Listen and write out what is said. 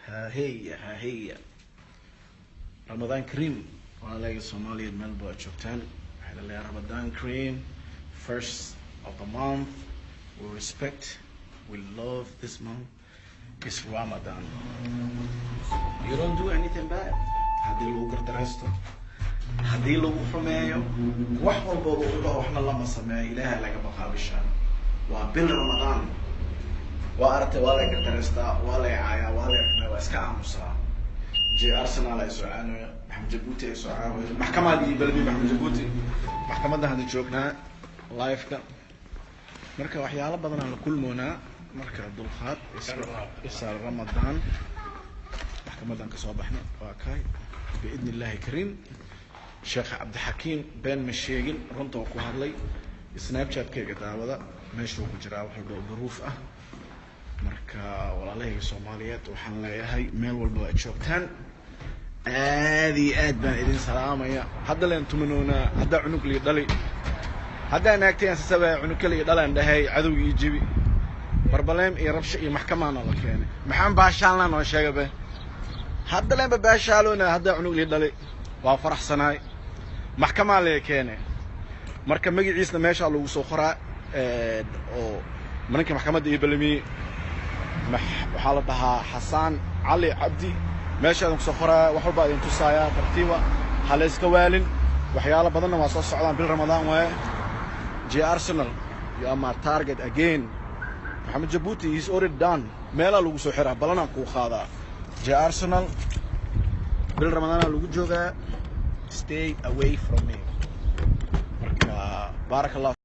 Haheya, haheya, Ramadaan Kareem, walaalayga Soomaaliyeed meel ba aad joogtaan. Waxaa la leeyahay Ramadan Kareem, first of the month. We respect, we love this month. It's Ramadan. You don't do anything bad. Haddii lagu gardaraysto, haddii lagu xumeeyo, wax walbo lagu dhaho, waxna lama sameeyo. Ilaahay laga baqaa. Bishaan waa bil Ramadaan. Waa aragtay, waa lay gardaraystaa, waa lay caayaa, waa lay xumeeya, waa iska aamusaa. J Arsenal ay soo caanaya, Maxamed Jabuuti ay soo caawaya, maxkamad iyo balbi Maxamed Jabuuti. Maxkamadda hadda joognaa live-ka. Marka waxyaalo badan aan la kulmoonaa. Marka dulqaad isaal. Ramadaan maxkamadan kasoo baxnay, waa kay, biidni Illaahi Kariim. Sheekh Cabdixakiim been ma sheegin, runta uu ku hadlay. Snapchat-kayga daawada, meeshuu ku jiraa wax walba oo duruuf ah. Marka walaalahayga Soomaaliyeed waxaan leeyahay, meel walba aad joogtaan, aad iyo aad baan idin salaamaya. Hadda leen tumanoonaa, haddaa cunug lii dhali, haddaa naagtayaan sasabaya, cunug kale ii dhalaan dhahay, cadowga ii jibi, barbaleem iyo rabsho iyo maxkamaana la keenay. Maxaan baashaalnaa? Noo sheega be. Hadda leenba baashaaloona, haddaa cunug lii dhali, waa faraxsanaay, maxkamaa lee keenay. Marka magaciisna meeshaa lagu soo qoraa oo maninka maxkamadda ii balamiyey waxaa la dhahaa Xasaan Cali Cabdi. Meesha idin kusoo qoraaya, wax walbaa idin tusaaya. Tartiiba, ha la iska waalin. Waxyaalo badanna waa soo socdaan. Bil Ramadaan waaye. J Arsenal, you are my target again. Maxamed Jabuuti is already done. Meelaa lagu soo xiraa, balanaan kuu qaadaa. J Arsenal, bil Ramadaanaa lagu joogaa. Stay away from me. Marka baaraka Allah.